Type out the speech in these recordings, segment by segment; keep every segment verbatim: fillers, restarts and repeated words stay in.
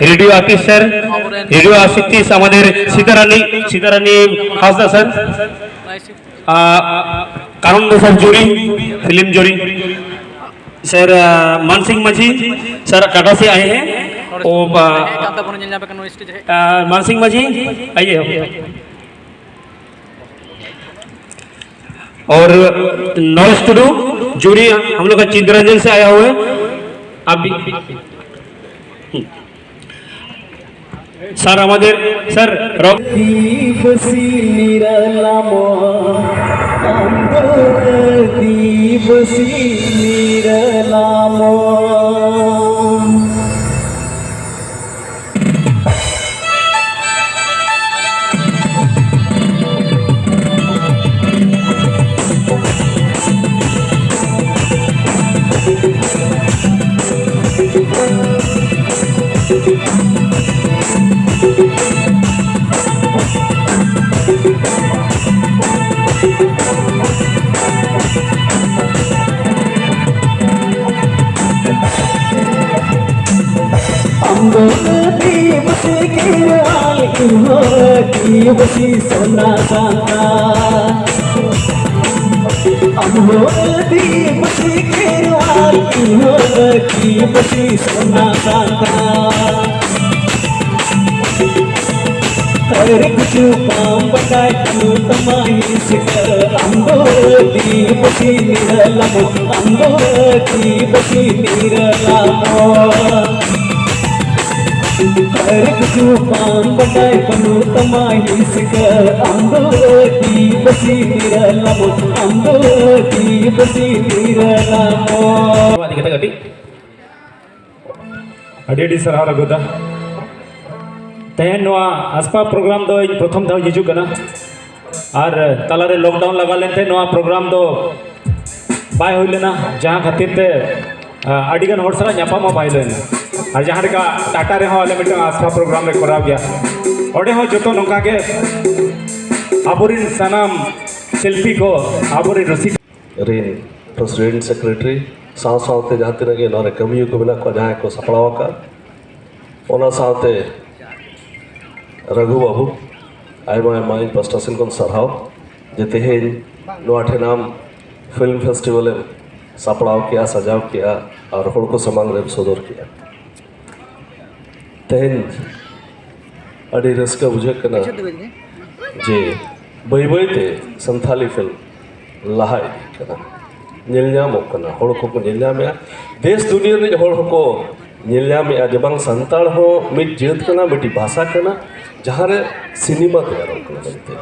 Radio artist sir, radio artist আমাদের Sitarani, Sitarani Hasda sir, আহ, কারণ sir জুরি, film জুরি, sir, আহ, मान सिंह मझी, सर टाटा से आए हैं। वो, अ, मान सिंह मझी, आइए। और नरेश टुडू, जूरी हम लोग का चितरंजन से आया हुआ है। आप भी, স্যার আমাদের, স্যার, রক- দিবসি নিরলাম, আন্দোলন দিবসি নিরলাম। ᱟᱢ ᱫᱚ ᱟᱹᱫᱤᱵᱟᱹᱥᱤ ᱜᱮᱨᱣᱟᱞ, ᱤᱧ ᱦᱚᱸ ᱟᱹᱫᱤᱵᱟᱹᱥᱤ ᱥᱚᱱᱟ ᱥᱟᱱᱛᱟᱲ᱾ ᱟᱢ ᱦᱚᱸ ᱟᱹᱫᱤᱵᱟᱹᱥᱤ ᱜᱮᱨᱣᱟᱞ, ᱤᱧ ᱦᱚᱸ ᱟᱹᱫᱤᱵᱟᱹᱥᱤ ᱥᱚᱱᱟ ᱥᱟᱱᱛᱟᱲ᱾ ᱟᱨ ᱠᱤᱪᱷᱩ ᱵᱟᱢ ᱵᱟᱰᱟᱭ ᱠᱟᱱᱩ ᱛᱟᱢᱟ ᱦᱤᱥᱠᱟᱹ, ᱟᱢ ᱫᱚ ᱟᱹᱫᱤᱵᱟᱹᱥᱤ ᱱᱤᱨᱟᱞᱟᱢ, ᱟᱢ ᱫᱚ ᱟᱹᱫᱤᱵᱟᱹᱥᱤ ᱱᱤᱨᱟᱞᱟᱢ᱾ ᱟᱨ ᱠᱤᱪᱷᱩ ᱵᱟᱢ ᱵᱟᱰᱟᱭ ᱠᱟᱱᱩ ᱛᱟᱢᱟ ᱦᱤᱥᱠᱟᱹ, ᱟᱢ ᱫᱚ ᱟᱹᱫᱤᱵᱟᱹᱥᱤ ᱱᱤᱨᱟᱞᱟᱢ, ᱟᱢ ᱫᱚ ᱟᱹᱫᱤᱵᱟᱹᱥᱤ ᱱᱤᱨᱟᱞᱟᱢ᱾ ᱱᱚᱣᱟ ᱤᱫᱤ ᱠᱟᱛᱮ ᱠᱟᱹᱴᱤᱡ ᱟᱹᱰᱤ ᱟᱹᱰᱤ ᱥᱟᱨᱦᱟᱣ ᱨᱟᱹᱜᱷᱩ ᱫᱟ᱾ ᱛᱮᱦᱮᱧ ᱱᱚᱣᱟ ᱟᱥᱯᱟ ᱯᱨᱳᱜᱨᱟᱢ ᱫᱚ ᱤᱧ ᱯᱨᱚᱛᱷᱚᱢ ᱫᱷᱟᱣ ᱤᱧ ᱦᱤᱡᱩᱜ ᱠᱟᱱᱟ, ᱟᱨ ᱛᱟᱞᱟᱨᱮ ᱞᱚᱠᱰᱟᱣᱩᱱ ᱞᱟᱜᱟᱣ ᱞᱮᱱᱛᱮ ᱱᱚᱣᱟ ᱯᱨᱳᱜᱨᱟᱢ ᱫᱚ ᱵᱟᱭ ᱦᱩᱭ ᱞᱮᱱᱟ, ᱡᱟᱦᱟᱸ ᱠᱷᱟᱹᱛᱤᱨ ᱛᱮ, ᱟ, ᱟᱹᱰᱤᱜᱟᱱ ᱦᱚᱲ ᱥᱟᱞᱟᱜ ᱧᱟᱯᱟᱢ ᱦᱚᱸ ᱵᱟᱭ ᱦᱩᱭ ᱞᱮᱱᱟ᱾ ᱟᱨ ᱡᱟᱦᱟᱸ ᱞᱮᱠᱟ ᱴᱟᱴᱟ ᱨᱮᱦᱚᱸ ᱟᱞᱮ ᱢᱤᱫᱴᱟᱝ ᱟᱥᱯᱟ ᱯᱨᱳᱜᱨᱟᱢ ᱞᱮ ᱠᱚᱨᱟᱣ ᱜᱮᱭᱟ, ᱚᱸᱰᱮ ᱦᱚᱸ ᱡᱚᱛᱚ ᱱᱚᱝᱠᱟ ᱜᱮ ᱟᱵᱚᱨᱮᱱ ᱥᱟᱱᱟᱢ ᱥᱤᱞᱯᱤ ᱠᱚ, ᱟᱵᱚᱨᱮᱱ ᱨᱩᱥᱤᱠᱟ ᱨᱮᱱ ᱯᱨᱮᱥᱤᱰᱮᱱᱴ, ᱥᱮᱠᱨᱮᱴᱟᱨᱤ ᱥᱟᱶ ᱥᱟᱶᱛᱮ ᱡᱟᱦᱟᱸ ᱛᱤᱱᱟᱹᱜ ᱜᱮ ᱱᱚᱣᱟ ᱨᱮ ᱠᱟᱹᱢᱤᱭᱟᱹ ᱠᱚ ᱢᱮᱱᱟᱜ ᱠᱚᱣᱟ, ᱡᱟᱦᱟᱸᱭ ᱠᱚ ᱥᱟᱯᱲᱟᱣ ᱟᱠᱟᱫ, ᱚᱱᱟ ᱥᱟᱶᱛᱮ ᱨᱟᱹᱜᱷᱩ ᱵᱟᱹᱵᱩ, ᱟᱭᱢᱟ ᱟᱭᱢᱟ ᱤᱧ ᱯᱟᱥᱴᱟ ᱥᱮᱱ ᱠᱷᱚᱱ ᱥᱟᱨᱦᱟᱣ ᱡᱮ ᱛᱮᱦᱮᱧ ᱱᱚᱣᱟ ᱴᱷᱮᱱᱟᱢ ᱯᱷᱤᱞᱢ ᱯᱷᱮᱥᱴᱤᱵᱷᱟᱞ ᱮᱢ ᱥᱟᱯᱲᱟᱣ ᱠᱮᱜᱼᱟ, ᱥᱟᱡᱟᱣ ᱠᱮᱜᱼᱟ ᱟᱨ ᱦᱚᱲ ᱠᱚ ᱥᱟᱢᱟᱝ ᱨᱮᱢ ᱥᱚᱫᱚᱨ ᱠᱮᱜᱼᱟ᱾ ᱛᱮᱦᱮᱧ ᱟᱹᱰᱤ ᱨᱟᱹᱥᱠᱟᱹ ᱵᱩᱡᱷᱟᱹᱜ ᱠᱟᱱᱟ ᱡᱮ ᱵᱟᱹᱭ ᱵᱟᱹᱭ ᱛᱮ ᱥᱟᱱᱛᱷᱟᱞᱤ ᱯᱷᱤᱞᱢ ᱞᱟᱦᱟ ᱤᱫᱤᱜ ᱠᱟᱱᱟ, ᱧᱮᱞ ᱧᱟᱢᱚᱜ ᱠᱟᱱᱟ, ᱦᱚᱲ ᱠᱚᱠᱚ ᱧᱮᱞ ᱧᱟᱢᱮᱜᱼᱟ, ᱫᱮᱥ ᱫᱩᱱᱤᱭᱟᱹ ᱨᱤᱱᱤᱡ ᱦᱚᱲ ᱦᱚᱸᱠᱚ ᱧᱮᱞ ᱧᱟᱢᱮᱜᱼᱟ ᱡᱮ ᱵᱟᱝ ᱥᱟᱱᱛᱟᱲ ᱦᱚᱸ ᱢᱤᱫ ᱡᱟᱹᱛ ᱠᱟᱱᱟ, ᱢᱤᱫᱴᱤᱡ ᱵᱷᱟᱥᱟ ᱠᱟᱱᱟ, ᱡᱟᱦᱟᱸ ᱨᱮ ᱥᱤᱱᱮᱢᱟ ᱛᱮᱭᱟᱨᱚᱜ ᱠᱟᱱᱟ ᱢᱮᱱᱛᱮ᱾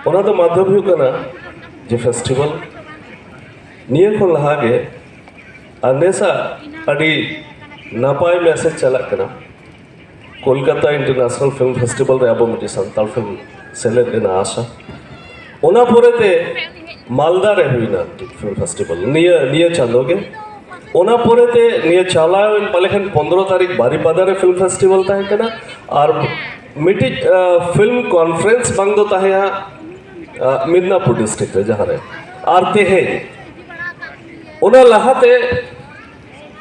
ᱚᱱᱟ ᱫᱚ ᱢᱟᱫᱽᱫᱷᱚᱢ ᱦᱩᱭᱩᱜ ᱠᱟᱱᱟ ᱡᱮ ᱯᱷᱮᱥᱴᱤᱵᱷᱟᱞ᱾ ᱱᱤᱭᱟᱹ ᱠᱷᱚᱱ ᱞᱟᱦᱟ ᱜᱮ ᱟᱨ ᱱᱮᱥᱟᱜ ᱟᱹᱰᱤ ᱱᱟᱯᱟᱭ ᱢᱮᱥᱮᱡᱽ ᱪᱟᱞᱟᱜ ᱠᱟᱱᱟ᱾ ᱠᱳᱞᱠᱟᱛᱟ ᱤᱱᱴᱟᱨᱱᱮᱥᱱᱟᱞ ᱯᱷᱤᱞᱢ ᱯᱷᱮᱥᱴᱤᱵᱷᱟᱞ ᱨᱮ ᱟᱵᱚ ᱢᱤᱫᱴᱤᱡ ᱥᱟᱱᱛᱟᱲ ᱯᱷᱤᱞᱢ ᱥᱮᱞᱮᱫ ᱨᱮᱱᱟᱜ ᱟᱥᱟ᱾ ᱚᱱᱟ ᱯᱚᱨᱮᱛᱮ ᱢᱟᱞᱫᱟ ᱨᱮ ᱦᱩᱭᱱᱟ ᱯᱷᱤᱞᱢ ᱯᱷᱮᱥᱴᱤᱵᱷᱟᱞ ᱱᱤᱭᱟᱹ ᱱᱤᱭᱟᱹ ᱪᱟᱸᱫᱳ ᱜᱮ᱾ ᱚᱱᱟ ᱯᱚᱨᱮᱛᱮ ᱱᱤᱭᱟᱹ ᱪᱟᱞᱟᱣᱮᱱ ᱯᱟᱞᱮ ᱠᱷᱟᱱ ᱯᱚᱱᱫᱽᱨᱚ ᱛᱟᱹᱨᱤᱠᱷ ᱵᱟᱨᱤᱯᱟᱫᱟ ᱨᱮ ᱯᱷᱤᱞᱢ ᱯᱷᱮᱥᱴᱤᱵᱷᱟᱞ ᱛᱟᱦᱮᱸ ᱠᱟᱱᱟ᱾ ᱟᱨ ᱢᱤᱫᱴᱤᱡ ᱯᱷᱤᱞᱢ ᱠᱚᱱᱯᱷᱟᱨᱮᱱᱥ ᱵᱟᱝ ᱫᱚ ᱛᱟᱦᱮᱸ ᱢᱤᱫᱱᱟᱯᱩᱨ ᱰᱤᱥᱴᱨᱤᱠᱴ ᱨᱮ ᱡᱟᱦᱟᱸ ᱨᱮ᱾ ᱟᱨ ᱛᱮᱦᱮᱧ ᱚᱱᱟ ᱞᱟᱦᱟᱛᱮ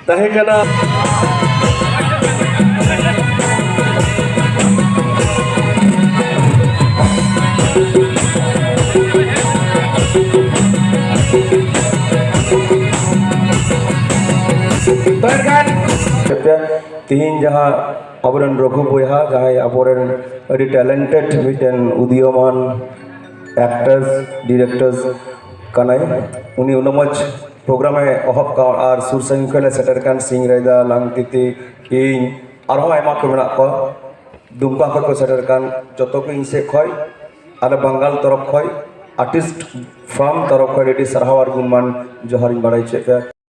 ᱛᱟᱦᱮᱸ ᱠᱟᱱᱟ᱾ ᱛᱮᱦᱮᱧ ᱡᱟᱦᱟᱸ ᱟᱵᱚᱨᱮᱱ ᱨᱚᱜᱷᱩ ᱵᱚᱭᱦᱟ, ᱡᱟᱦᱟᱸᱭ ᱟᱵᱚᱨᱮᱱ ᱟᱹᱰᱤ ᱴᱮᱞᱮᱱᱴᱮᱰ ᱢᱤᱫᱴᱮᱱ ᱩᱫᱤᱭᱚᱢᱟᱱ ᱮᱠᱴᱟᱨᱥ, ᱰᱤᱨᱮᱠᱴᱟᱨᱥ ᱠᱟᱱᱟᱭ, ᱩᱱᱤ ᱩᱱᱟᱹᱜ ᱢᱚᱡᱽ ᱯᱨᱳᱜᱨᱟᱢ ᱮ ᱮᱦᱚᱵ ᱠᱟᱜ ᱟᱨ ᱥᱩᱨ ᱥᱟᱺᱜᱤᱧ ᱠᱷᱚᱱ ᱞᱮ ᱥᱮᱴᱮᱨ ᱠᱟᱱ ᱥᱤᱝᱨᱟᱭᱫᱟ, ᱞᱟᱝᱛᱤᱛᱤ, ᱤᱧ, ᱟᱨᱦᱚᱸ ᱟᱭᱢᱟ ᱠᱚ ᱢᱮᱱᱟᱜ ᱠᱚᱣᱟ᱾ ᱫᱩᱢᱠᱟ ᱠᱷᱚᱱ ᱠᱚ ᱥᱮᱴᱮᱨ ᱠᱟᱱ ᱡᱚᱛᱚ ᱠᱚ ᱤᱧ ᱥᱮᱫ ᱠᱷᱚᱱ, ᱟᱞᱮ ᱵᱟᱝᱜᱟᱞ ᱛᱚᱨᱚᱯ ᱠᱷᱚᱱ, ᱟᱨᱴᱤᱥᱴ ᱯᱷᱟᱨᱢ ᱛᱚᱨᱚᱯ ᱠᱷᱚᱱ ᱟᱹᱰᱤ ᱥᱟᱨᱦᱟᱣ ᱟᱨ ᱜᱩᱱᱢᱟᱱ ᱡᱚᱦᱟᱨ ᱤᱧ ᱵᱟᱲᱟᱭ ᱦᱚᱪᱚᱭᱮᱫ ᱯᱮᱭᱟ᱾